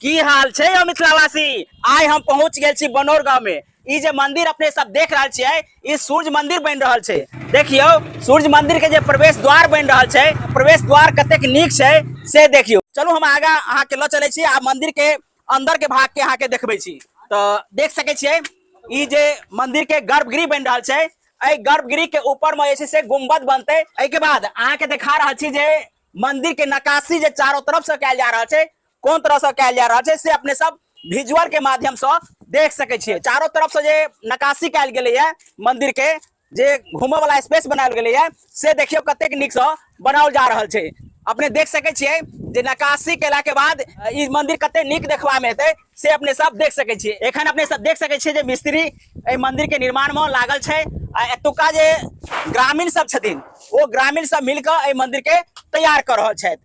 की हाल छै यौ मिथिलावासी। आइ हम पहुंच गेल छी बनौर गांव में। ई जे मंदिर अपने सब देख रहल छियै, ई सूर्य मंदिर बनि रहल छै। देखियौ सूर्य मंदिर के जे प्रवेश द्वार बनि रहल छै, प्रवेश द्वार कतेक नीक छै से देखियौ। चलू हम आगा अहाँ के लऽ चलै छी आ मंदिर के अंदर के भाग के अहाँ के देखबै छी। तऽ देख सकै छियै ई जे मंदिर के गर्भगृह बनि रहल छै, एहि गर्भगृह के ऊपर में जे छै से गुम्बद बनतै। एहि के बाद अहाँ के देखा रहल छी जे मंदिर के नक्काशी जे चारों तरफ से कयल जा रहल छै, कोन तरह से कयल जा रहल छै से अपने सब विजुअल के माध्यम से देख सकै छियै। चारों तरफ से जे नक्काशी कयल गेलैया मंदिर के, जे घूमय वाला स्पेस बनायल गेलैया से देखियौ कतेक नीक से बनाओल जा रहल छै। अपने देख सकै छियै जे नक्काशी केला के बाद ई मंदिर कते नीक देखबा में हेतै से अपने सब देख सकै छियै। एखन अपने सब देख सकै छियै जे मिस्त्री एहि मंदिर के निर्माण में लागल छै आ एतुका जे ग्रामीण सब छथिन ओ ग्रामीण सब मिलकर एहि मंदिर के तैयार कर रहल छथि।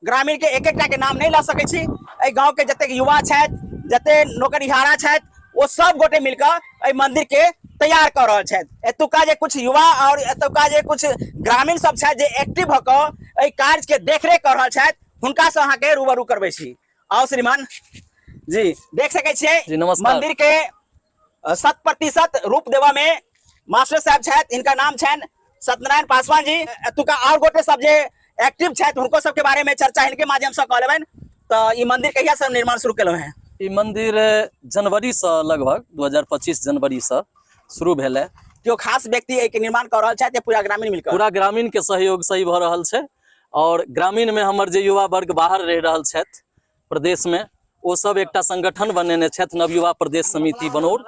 ग्रामीण के एक एकटा के नाम नहीं लऽ सकै छी। एहि गांव के जतेक युवा छथि, जते नौकरिहारा छथि, ओ सब गोटे मिलकर एहि मंदिर के तैयार कर रहल छथि। एतुका जे कुछ युवा और एतुका जे कुछ ग्रामीण सब छथि जे एक्टिव भऽ कऽ एहि कार्य के देखरेख कर रहल छथि, हुनका से अहाँके रूबरू करबै छी। आओ श्रीमान जी, देख सकै छियै जी, नमस्कार। मंदिर के 100% रूप देवा में मास्टर साहब छथि, हिनका नाम छनि सत्यनारायण पासवान जी। एतुका और गोटे सब जे एक्टिव छथि हुनको सबके बारे में चर्चा हिनके माध्यम से कऽ लेबनि। तऽ ई मंदिर कहिया से निर्माण शुरू केलहुँ हैं? ई मंदिर जनवरी से लगभग 2025 जनवरी से शुरू भेल है। केओ खास व्यक्ति एहि के निर्माण कऽ रहल छथि या पूरा ग्रामीण मिलकर? पूरा ग्रामीण के सहयोग से ही भऽ रहल छै। और ग्रामीण में हमर जे युवा वर्ग बाहर रहि रहल छथि प्रदेश में, ओ सब एकटा संगठन बनेने छथि, नवयुवा प्रदेश समिति बनौर,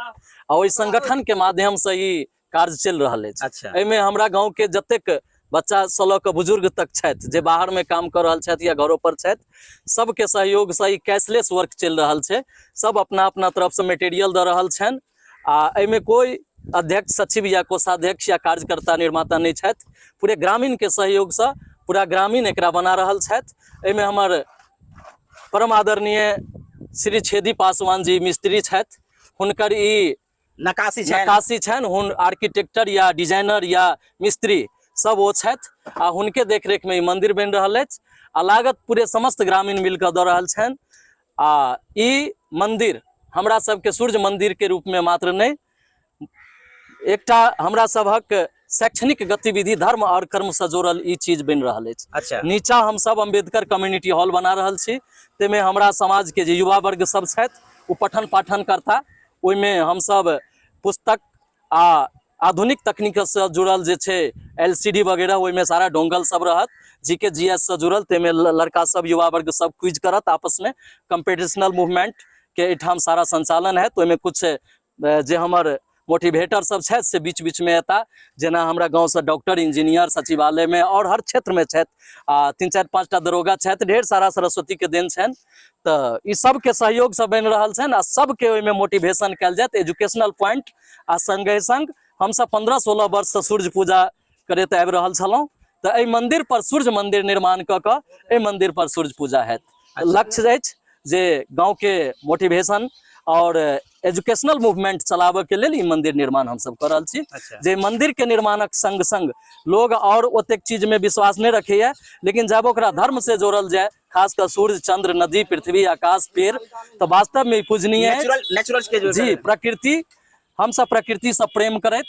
आ ओहि संगठन के माध्यम से ई कार्य चलि रहल अछि। एहिमे हमरा गांव के जतेक बच्चा से लऽ कऽ बुजुर्ग तक छथि जे बाहर में काम कऽ रहल छथि या घरो पर छथि, सबके सहयोग से ई कैशलेस वर्क चलि रहल छै। सब अपना अपना तरफ से मटेरियल दऽ रहल छनि आ एहिमे कोई अध्यक्ष, सचिव या कोषाध्यक्ष या कार्यकर्ता निर्माता नहि छथि। पूरे ग्रामीण के सहयोग से पूरा ग्रामीण एकरा बना रहल छथि। एहिमे हमर परम आदरणीय श्री छेदी पासवान जी मिस्त्री छथि, हुनकर ई नक्काशी छनि। नक्काशी छनि। हुन आर्किटेक्टर या डिजाइनर या मिस्त्री सब ओ छथि आ हुनके देखरेख में ई मंदिर बनि रहल अछि आ लागत पूरे समस्त ग्रामीण मिलकऽ दऽ रहल छनि। आ ई मंदिर हमरा सबके सूर्य मंदिर के रूप में मात्र नहि, एकटा हमरा सबहक शैक्षणिक गतिविधि, धर्म और कर्म से जोड़ल ई चीज बनि रहल अछि। नीचा हम सब अम्बेडकर कम्युनिटी हॉल बना रहल छी, ताहिमे हमरा समाज के जे युवा वर्ग सब छथि ओ पठन पाठन करता। ओहिमे हम सब पुस्तक आ आधुनिक तकनीक से जुड़ल जे छै एल सी डी वगैरह, ओहिमे सारा डोंगल सब रहत, जी के जी एस से जुड़ल, ताहिमे लड़का सब युवा वर्ग सब क्विज करत आपस में, कॉम्पिटिशनल मूवमेंट के एहिठाम सारा संचालन हैत। ओहिमे कुछ जे हमर मोटिवेटर सब छथि से बीच बीच में एता, जेना हमरा गाँव से डॉक्टर, इंजीनियर, सचिवालय में और हर क्षेत्र में छथि आ 3 4 5टा दरोगा छथि, ढेर सारा सरस्वती के देन छनि। तऽ ई सबके सहयोग से बनि रहल छनि आ सबके ओहिमे मोटिवेशन कयल जायत, एजुकेशनल पॉइंट। आ संगे संग हमसब 15-16 वर्ष से सूर्य पूजा करैत आबि रहल छलहुँ, तऽ एहि मंदिर पर सूर्य मंदिर निर्माण कऽ कऽ एहि मंदिर पर सूर्य पूजा हैत। लक्ष्य अछि जे गाँव के मोटिवेशन और एजुकेशनल मूवमेंट चलाबऽ के लेल ई मंदिर निर्माण हमसब कऽ रहल छी। जे मंदिर के निर्माणक संग संग लोग और ओतेक चीज में विश्वास नहि रखैया, लेकिन जब ओकरा धर्म से जोड़ल जाय, खास कर सूर्य, चंद्र, नदी, पृथ्वी, आकाश, पेड़, तो वास्तव में ई पूजनीय है। नेचुरल के जो जी, प्रकृति, हमसब प्रकृति से प्रेम करैत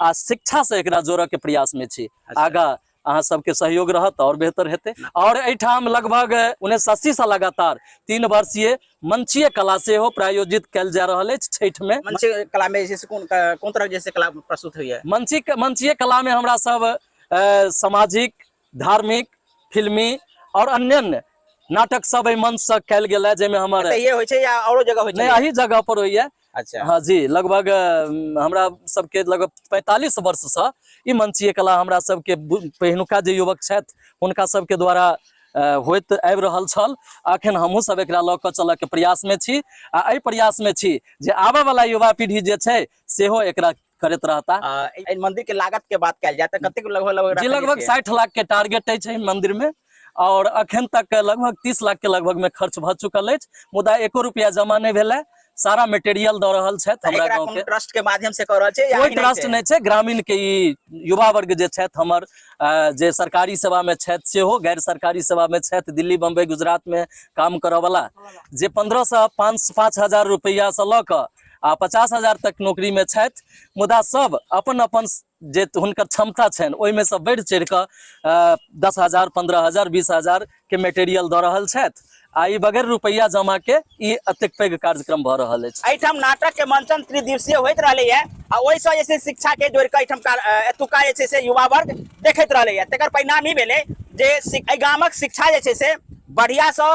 आ शिक्षा से एकरा जोड़ऽ के प्रयास में छी। आगा अहाँ सबके सहयोग रहत और बेहतर हेतै। और एहिठाम लगभग 1980 से लगातार 3 वर्षीय मंचीय कला सेहो प्रायोजित कयल जा रहल अछि छठि में। मंचीय कला में जे छै से कोन तरह जे छै कला प्रस्तुत होइया? मंचीय कला में हमरा सब सामाजिक, धार्मिक, फिल्मी और अन्यान्य नाटक सब एहि मंच से कयल गेल है, जाहिमे हमर एतहिए होइ छै या औरो जगह होइ छै? नहि, एही जगह पर होइया। हाँ जी, लगभग हमरा सबके लगभग 45 वर्ष से ई मंचीय कला हमरा सबके पहिनुका जे युवक छथि हुनका सबके द्वारा होइत आबि रहल छल। अखन हमहूँ सब एकरा लऽ कऽ चलऽ के प्रयास में छी आ एहि प्रयास में छी जे आबऽ वाला युवा पीढ़ी जे छै सेहो एकरा करैत रहता। एहि मंदिर के लागत के बात कयल जाय तऽ कतेक लगभग जी, राखल लगभग गेल छै? 60 लाख के टारगेट अछि एहि मंदिर में और अखन तक लगभग 30 लाख के लगभग में खर्च भऽ चुकल अछि, मुदा एको रुपया जमा नहि भेल है। सारा मटेरियल दऽ रहल छथि हमरा एकरा गाँव कोनो के। ट्रस्ट के माध्यम से कऽ रहल छै या कोई एनाहिते? ट्रस्ट नहि छै, ग्रामीण के ई युवा वर्ग जे छथि हमर, जे सरकारी सेवा में छथि सेहो गैर सरकारी सेवा में छथि, दिल्ली बम्बई गुजरात में काम करऽ वाला, जे 15 से 5,000 रुपैआ से लऽ कऽ आ 50,000 तक नौकरी में छथि, मुदा सब अपन अपन जे हुनकर क्षमता छनि ओहिमे से बढ़ि चढ़ि कऽ 10,000 15,000 20,000 के मटेरियल दऽ रहल छथि आ ई बगैर रुपैआ जमा के ई एतेक पैघ कार्यक्रम भऽ रहल अछि। एहिठाम नाटक के मंचन त्रिदिवसीय होइत रहलैए आ ओहिसँ जे छै शिक्षा के जोड़ि कऽ एहिठाम एतुका जे छै से युवा वर्ग देखैत रहलैए। तकर परिणाम ई भेलै जे एहि गामक शिक्षा जे छै से बढ़िआँसँ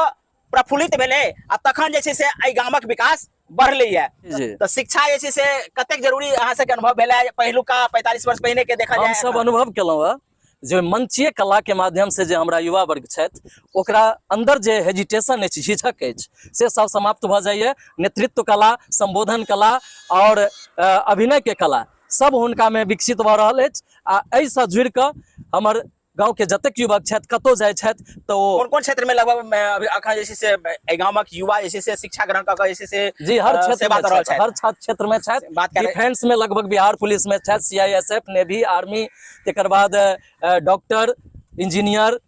प्रफुल्लित भेलै आ तखन जे छै से एहि गामक विकास बढ़लैए। तऽ शिक्षा जे छै से कतेक जरूरी अहाँ सबके अनुभव भेलै पहिलुका 45 वर्ष पहिने के देखल जाय? हमसब अनुभव केलहुँ हँ जे मंचीय कला के माध्यम से जे हमरा युवा वर्ग छथि ओकरा अंदर जे हेजिटेशन अछि, झिझक अछि, से सब समाप्त भऽ जाइए। नेतृत्व कला, संबोधन कला और अभिनय के कला सब हुनका में विकसित भऽ रहल अछि आ एहिसँ जुड़ि कऽ हमर गाँव के जतेक युवक छथि कतौ जाइ छथि तऽ ओ कोन कोन क्षेत्र में लगभग अखन जे छै से एहि गामक युवा जे छै से शिक्षा ग्रहण कऽ कऽ जे छै से जी हर क्षेत्र सेवा में कऽ रहल छथि, छथि। हर क्षेत्र में छथि। बात करै डिफेंस में लगभग बिहार पुलिस में छथि, C I S F, navy, army, तकर बाद डॉक्टर, इंजीनियर,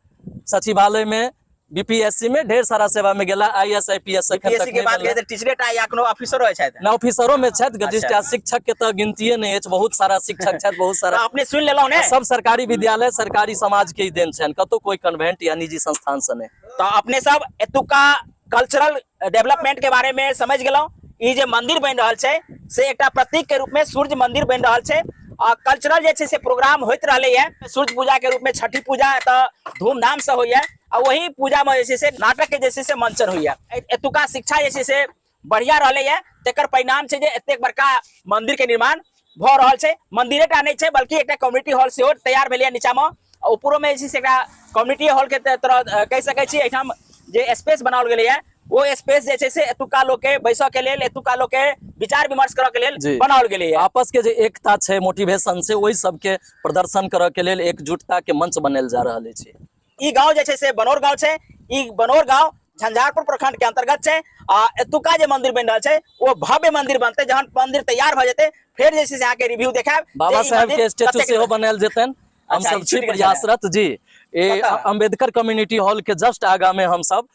सचिवालय में, बीपीएससी में ढेर सारा सेवा में गेला, I S, I P S एखन बीपीएससी तक के नहि बात बनला। करी तऽ टीचरे टा या कोनो ऑफिसरो छथि? ना, ऑफिसरो में छथि, अच्छा। शिक्षक के तऽ गिनतिये नहि अछि, बहुत सारा शिक्षक छथि, बहुत सारा। तऽ अपने सुनि लेलहुँ ने? सब सरकारी विद्यालय सरकारी समाज के ही देन छनि, कतौ कोई कन्वेंट या निजी संस्थान से नहि। तऽ अपने सब एतुका कल्चरल डेवलपमेंट के बारे में समझ गेलहुँ। ई जे मंदिर बनि रहल छै से एकटा प्रतीक के रूप में सूर्य मंदिर बनि रहल छै आ कल्चरल जे छै से प्रोग्राम होइत रहलैए। सूर्य पूजा के रूप में छठी पूजा एतऽ धूमधाम से होइए आ वही पूजा में जे छै से नाटक के जे छै से मंचन होइए। एतुका शिक्षा जे छै से बढ़िया रहलैए, तेकर परिणाम छै जे एतेक बड़का मंदिर के निर्माण भऽ रहल छै। मंदिरे टा नहि छै बल्कि एकटा कम्युनिटी हॉल सेहो तैयार भेलैए नीचा में, आ ऊपरो में जे छै से एकटा कम्युनिटी हॉल के तरह कहि सकै छी। एहिठाम जे स्पेस बनाओल गेलैए ओ स्पेस जे छै से एतुका लोक के बैसऽ के लेल, एतुका लोक के विचार विमर्श करऽ के लेल बनाओल गेलैए। आपस के जे एकता छै, मोटिवेशन छै, ओहि सबके प्रदर्शन करऽ के लेल एकजुटता के मंच बनायल जा रहल अछि। ई गांव जे छै से बनौर गांव छै। ई बनौर गांव झंझारपुर प्रखंड के अंतर्गत छै आ एतुका जे मंदिर बनि रहल छै ओ भव्य मंदिर बनतै। जहन मंदिर तैयार भऽ जेतै फेर जे छै से अहाँके रिव्यू देखायब जे बाबा ई साहेब मंदिर के स्टैचू कतेक सेहो बनायल जेतनि। हम अच्छा, सब ई छी छूटि गेल छलै। प्रयासरत जी। ए कतऽ? अम्बेडकर कम्युनिटी हॉल के जस्ट आगा में हम सब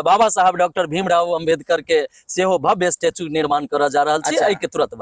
बाबा साहब डॉक्टर भीमराव अम्बेडकर के सेहो भव्य स्टैचू निर्माण करऽ जा रहल छी। अच्छा। एहि के तुरंत बाद।